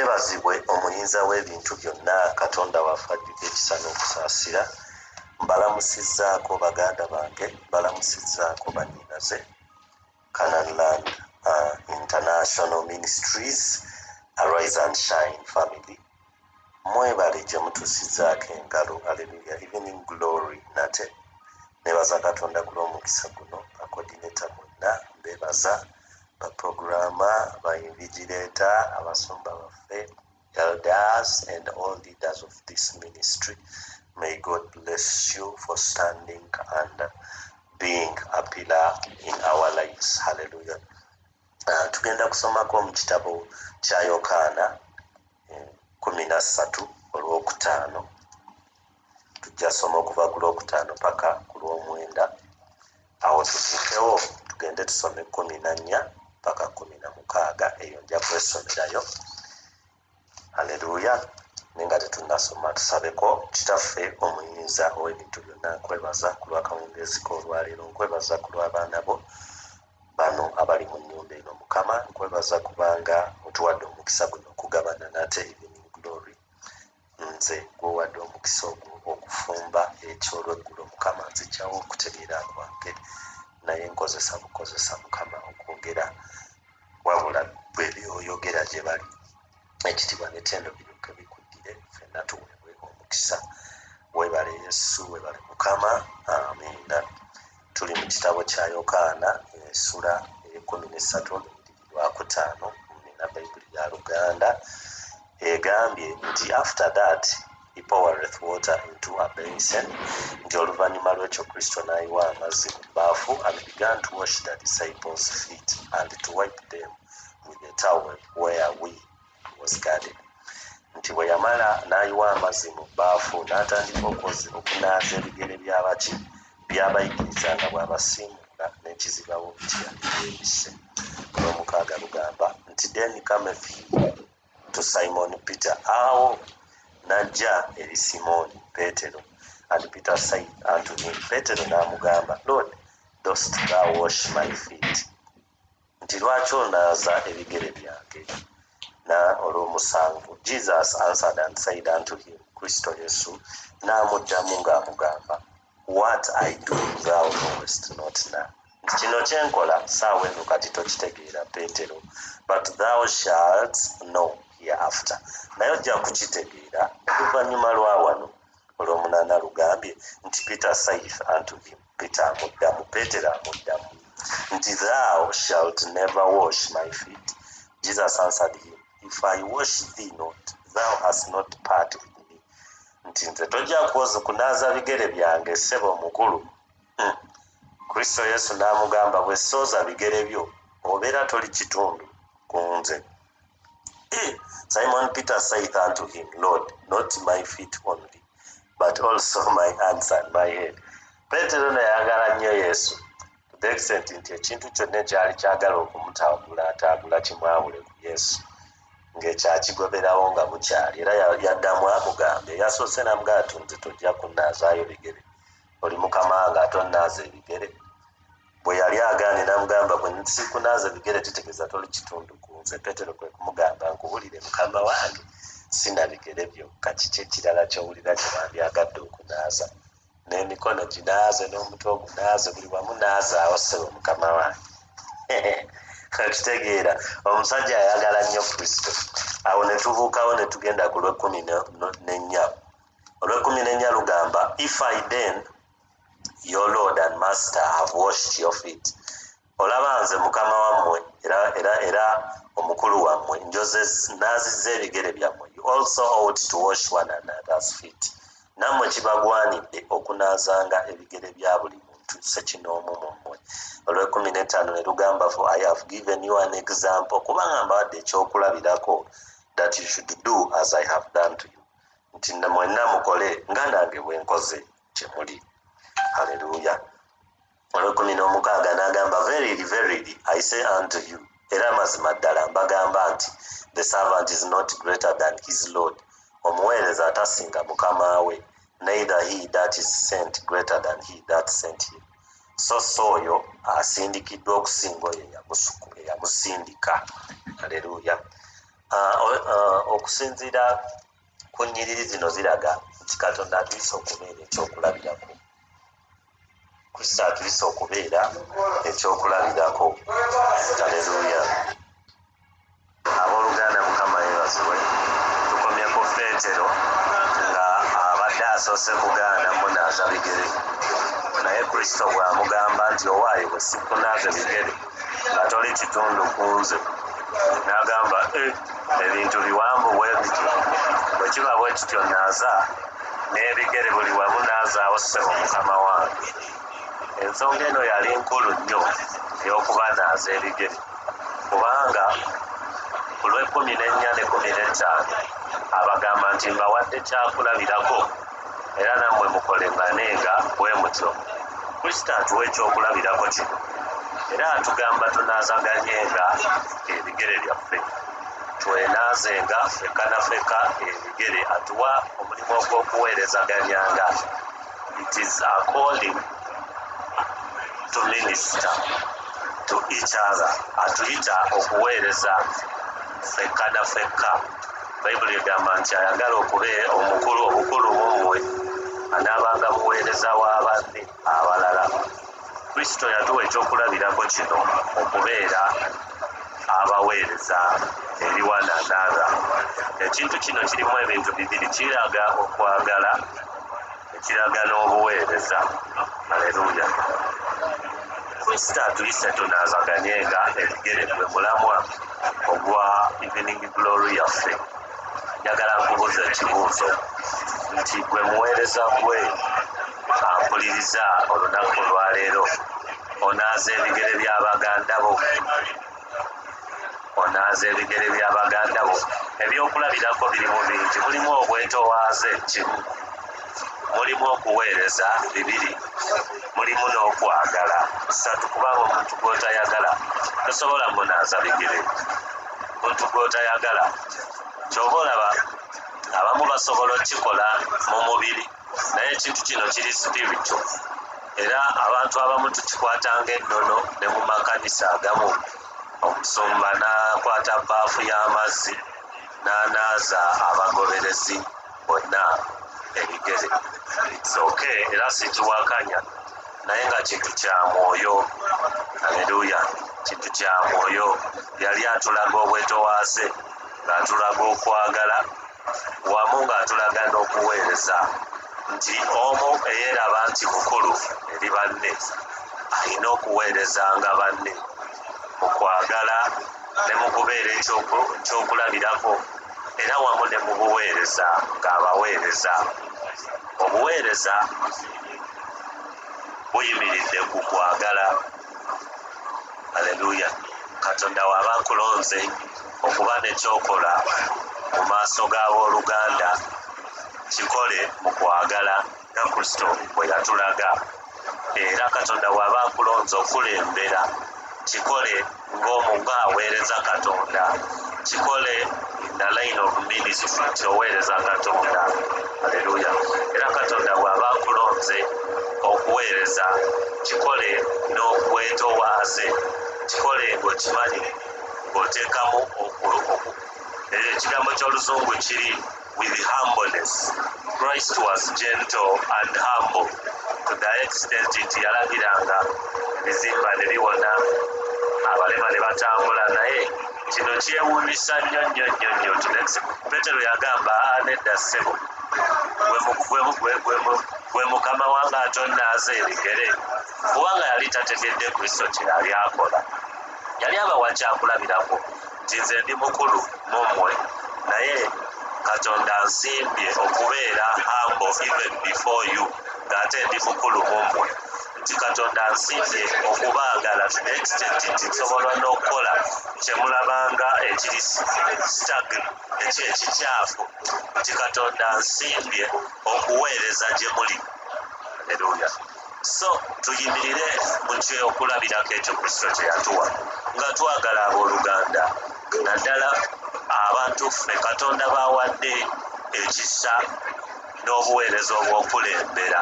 Yeebazibwe Omuyinza w'ebintu byonna, Katonda waffe ajjudde ekisa n'okusaasira. Mbalamusizzaako baganda bange, mbalamusizzaako bannyinaze, Canaan Land International Ministries, Arise and Shine family. Mwebale gye mutuusizzaako engalo. Aleluya. Evening Glory nate. Nebaza Katonda ku lw'omukisa guno. Ba coordinator mwenna mbebaza, ba programmer, ba invigilator, abasumba baffe, elders and all leaders of this ministry. May God bless you for standing and being a pillar in our lives. Hallelujah. Tugenda kusomako mu kitabo kya Yokaana 13 olwokutaano. Tujja soma okuva ku lwokutaano paka ku lwomwenda. Awo tutuukewo tugende tusome 14 paka 16, eyo nja kwesomerayo. Aleluya. Naye nga tetunnasoma, tusabeko. Kitaffe Omuyinza ow'ebintu byonna, nkwebaza ku lw'akawungeezi k'olwaleero, nkwebaza ku lw'abaana bo bano abali mu nnyumba eno. Mukama, nkwebaza kubanga otuwadde omukisa guno okugabana nate Evening Glory. Nze gwowadde omukisa ogwo okufumba ekyolweggulo, Mukama, nzijjawo okutegeera kwange, naye nkozesa bukozesa, Mukama, okwogera wabula bwe byoyogera gye bali. Ekitiibwa n'ettendo biryoke bikuddire, ffenna tuweebwe omukisa. Weebale Yesu, weebale Mukama, amiina. Tuli mu kitabo kya Yokaana essula ey'e13, olunyiriri lwakutaano. Nina Bayibuli ya Luganda egambye nti, "After that he poureth water into a basin," nti oluvannyuma lw'ekyo Kristo n'ayiwa amazzi mu bbaafu, "and began to wash the disciples' feet and to wipe them with the towel wherewith he was girded," nti bwe yamala n'ayiwa amazzi mu bbaafu n'atandika okunaaza ebigere by'abaki by'abayigiriza nga bw'abasiimuula n'ekizibawo kye yali yeebisse. Olwomukaaga lugamba nti, "Then cometh he to Simon Peter," awo n'ajja eri Simooni Peetero, "and Peter said unto him," Peetero n'amugamba, "Lord, dost thou wash my feet?" Nti lwaki onaaza ebigere byange? Na olw'omusanvu, "Jesus answered and said unto him," Kristo Yesu n'amuddamu ng'amugamba, "What I do thou knowest not now," nti kino kyenkola saawa eno kati tokitegeera, Peetero, "but thou shalt know hereafter," naye ojja kukitegeera oluvannyuma lwa wano. Olw'omunaana lugambye nti, "Peter saith unto him," Peter amuddamu, Peetero amuddamu nti, "Thou shalt never wash my feet. Jesus answered him, If I wash thee not, thou hast not part with me." Nti nze tojja kwoza kunaaza bigere byange, ssebo omukulu. Kristo Yesu n'amugamba, bwe sooza bigere byo, obeera toli kitundu ku nze. Simon Peter saith unto him, Lord, not my feet only, but also my hands and my head. Peetero nayagala nnyo Yesu to the extent nti ekintu kyonna ekyali kyagala okumutaagula ataagula kimwawule ku Yesu ng'ekyakigoberawo nga bukyali. Era yaddamu amugambye, yasoose n'amugamba ti nze tojja kunnaazaayo bigere, oli mukama nga tonnaaza ebigere. Bwe yali agaanye n'amugamba, bwe sikunaaza bigere kitegeeza toli kitundu ku nze. Peetero kwe kumugamba, nkuwulire mukama wange, sina bigere byokka, kiki ekirala ky'owulira kye wandyagadde okunaaza? N'emikono ginaaze, n'omutwe ogunaaze, buli wamu naazaawo, ssebo mukama wange. Okitegeera, omusajja ayagala nnyo Kristo. Awo ne tubuukawo ne tugenda ku lw'e14. Olw'e14 lugamba, "If I then, your Lord and Master, have washed your feet," olaba nze mukama wammwe era, era, era omukulu wammwe, njoze naazizza ebigere byammwe, "you also ought to wash one another's feet," nammwe kibagwanidde okunaazanga ebigere bya buli muntu ssekinoomu mu mmwe. Olw'e15 ne lugamba, "For I have given you an example," kubanga mbawadde ekyokulabirako, "that you should do as I have done to you," nti mwenna mukole nga nange bwe nkoze kye muli. Haleluya. Olw'e16 n'agamba, "Verily, verily, I say unto you," era amazima ddala mbagamba nti, "the servant is not greater than his lord," omuweereza atasinga mukama we, "neither he that is sent greater than he that sent him," so so oyo asindikiddwa okusinga oyo eyamusindika. Aleluya. Okusinziira ku nnyiriri zino ziraga nti Katonda atuyise okubeera ekyokulabirako. Kristo atuyise okubeera ekyokulabirako. Aleluya! Abooluganda, Mukama yeebazibwe. Tukomye ku Peetero nga abadde asoose kugaana munaaza bigere, naye Kristo bw'amugamba nti, "Owaaye, bwe sikunaaze bigere nga toli kitundu ku nze," n'agamba, "Ebintu biwanvu bwe bityo. Bwe kiba bwe kityo, naaza n'ebigere, buli wamu naazaawo, ssebo Mukama wange." Ensonga eno yali nkulu nnyo ey'okubanaaza ebigere, kubanga ku lw'e14 ne 15 abagamba nti, "Mbawadde kyakulabirako, era nammwe mukoleŋŋanenga bwe mutyo." Kristo atuwa ekyokulabirako kino era atugamba tunaazaganyenga ebigere byaffe, twenaazenga fekka na fekka ebigere. Atuwa omulimu ogw'okuweerezaganyanga. It is a calling to minister to each other. Atuyita okuweereza fekka na fekka. Bayibuli egamba nti ayagala okubeera omukulu, obukulu mummwe, anaabanga muweereza wa banne abalala. Kristo yatuwa ekyokulabirako kino okubeera abaweereza eri one another. Ekintu kino kirimu ebintu bibiri: kiraga okwagala, ekiraga n'obuweereza. Aleluya! Kristo atuyise tunaazaganyenga ebigere, gwe mulamwa ogwa Evening Glory yaffe. Njagala nkubuuza ekibuuzo nti, gwe muweereza, gwe ampuliriza olunaku olwaleero, onaaza ebigere by'abaganda bo? Onaaza ebigere by'abaganda bo? Ebyokulabirako birimu bingi. Mulimu obwetowaaze, kimu; mulimu okuweereza, bibiri; mulimu n'okwagala, ssatu. Kubanga omuntu gw'otayagala tosobola munaaza bigere. Omuntu gw'otayagala, ky'oba olaba abamu basobola okukikola mu mubiri, naye ekintu kino kiri spiritual. Era abantu abamu tukikwatanga ennono, ne mu makanisa agamu omusumba n'akwata baafu y'amazzi n'anaaza abagoberezi bonna ebigere. It's okay, era sikiwakanya, naye nga kintu kya mwoyo. Aleluya! Kintu kya mwoyo. Yali atulaga obwetowaze, ng'atulaga okwagala wamu, ng'atulaga n'okuweereza, nti omu eyeeraba nti mukulu eri banne alina okuweerezanga banne mu kwagala ne mu kubeera ekyokulabirako, era wamu ne mu buweereza, ng'abaweereza. Obuweereza buyimiridde ku kwagala. Aleluya! Katonda waaba akulonze okuba nekyokola mu maaso g'abooluganda, kikole mu kwagala nga Kristo bwe yatulaga. Era Katonda bw'aba akulonze okulembera, kikole ng'omu ng'aweereza Katonda. Kikole in the line of ministry, nti oweereza Katonda. Aleluya! Era Katonda bw'aba akulonze okuweereza, kikole n'obwetowaaze, kikole ng'okimanyi ng'oteekamu ekigambo ky'Oluzungu kiri "with humbleness". Christ was gentle and humble to the extent nti yalagiranga ebizimba ne biwona, abalema ne batambula. Naye kino kyewuunyisa nnyo nnyo nnyo nnyo. Petero yagamba, "Nedda ssebo, gwe Mukama wange atonnaaza ebigere?" Kubanga yali tategedde Kristo kye yali akola. Yali abawa kyakulabirako nti nze ndi mukulu mummwe, naye Katonda nsimbye okubeera humble even before you, ng'ate ndi mukulu mummwe, nti Katonda nsimbye okubaagala to the extent nti nsobola n'okukola kyemulabanga ekiri stag, ekikyafu, nti Katonda nsimbye okuweereza gye muli. Aleluya! So tuyimirire mu kyokulabirako ekyo Kristo kye yatuwa, nga twagala abooluganda, naddala abantu ffe Katonda bawadde ekisa n'obuweereza obw'okulembera.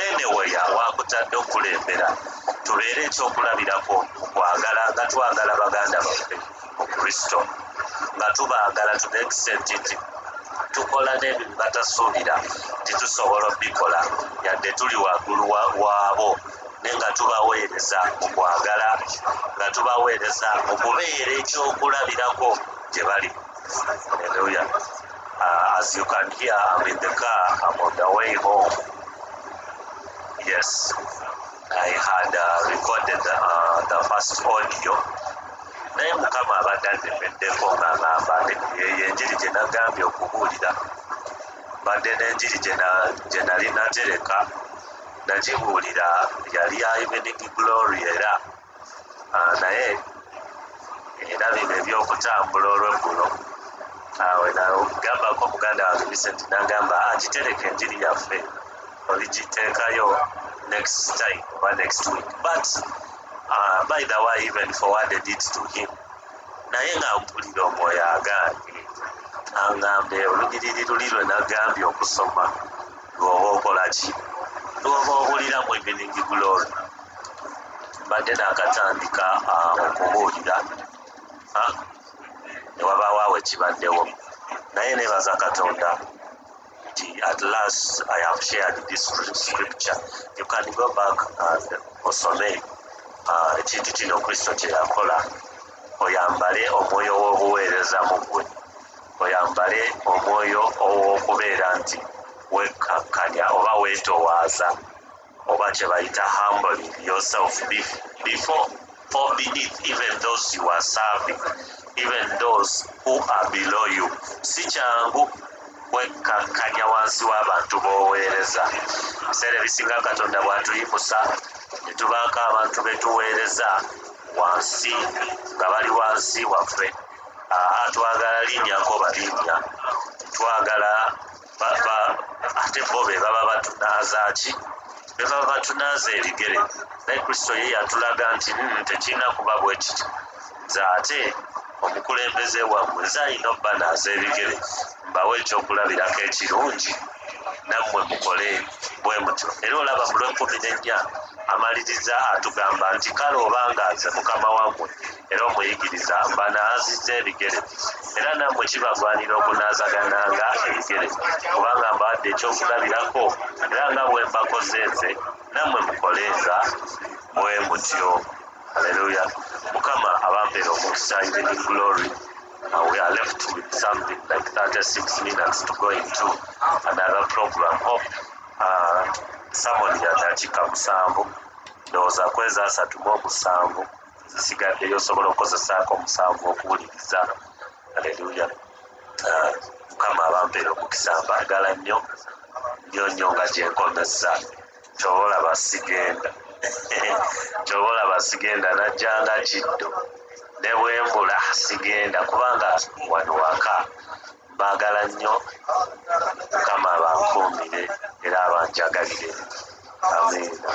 Anyway, wakutadde okulembera, tubeere ekyokulabirako mu kwagala, nga twagala baganda baffe mu Kristo. Nga tubaagala to the extent nti tukola n'ebyo bye batasuubira nti tusobola obikola, yadde tuli waggulu waabo, naye nga tubaweereza mu kwagala, nga tubaweereza mu kubeera ekyokulabirako gye bali. Hallelujah. As you can hear, I'm in the car. I'm on the way home. Yes, I had recorded the first audio, naye Mukama abadde annemeddeko ng'aŋŋamba yeyo enjiri gye nagambye okubuulira. Mbadde n'enjiri gye nali natereka, nagibuulira, yali ya Evening Glory era naye era bino ebyokutambula olweggulo gambako muganda wange Vincent n'agamba agitereka enjiri yaffe oligiteekayo next time oba next week. But by the way, I even forwarded it to him, naye nga mpulira omwoyo agambye aŋŋambe olunyiriri luli lwe nagambye okusoma lw'oba okola ki, lw'oba obulira mu Evening Glory. Mbadde naakatandika okubuulira ne wabaawo awo ekibaddewo, naye neebaza Katonda nti at last I have shared this scripture. You can go back and osome ekintu kino Kristo kye yakola, oyambale omwoyo w'obuweereza mu ggwe, oyambale omwoyo ow'okubeera nti wekkakkanya oba weetowaaza oba kye bayita humbling yourself before or beneath even those you are serving, even those who are below you. Si kyangu kwekkakkanya wansi w'abantu b'oweereza. Ebiseera ebisinga Katonda bw'atuyimusa ne tubaako abantu be tuweereza wansi nga bali wansi waffe, twagala linnyako balinnya, twagala ate bo be baba batunaaza ki, be baba batunaaza ebigere. Naye Kristo ye yatulaga nti tekirina kuba bwe kityo. Nze ate omukulembeze wammwe, nze alina obbanaaza ebigere, mbawe ekyokulabirako ekirungi, nammwe mukole bwe mutyo. Era olaba mu lwekumi n'ennya amaliriza atugamba nti kale obanga nze mukama wammwe era omuyigiriza mbanaazizza ebigere, era nammwe kibagwanira okunaazagananga ebigere, kubanga mbawadde ekyokulabirako, era nga bwe mbakoze nze, nammwe mukolenga bwe mutyo. Haleluya. Mukama abampeera omukisa. Evening Glory. We are left with something like 36 minutes to go into another program. Hope sermon ya dakiika 7, ndowooza kweza 37 zisigaddeyo, osobola okukozesaako 7 okuwuliriza. Aleluya. Mukama abampeera omukisa. Mbaagala nnyo nnyo nnyo nga gyenkomeza. Kyoba olaba sigenda, kyoba olaba sigenda, najjanga kiddo ne bwembula sigenda, kubanga wano waka. Mbaagala nnyo. Mukama abankuumire era abanjagalire. Amiina.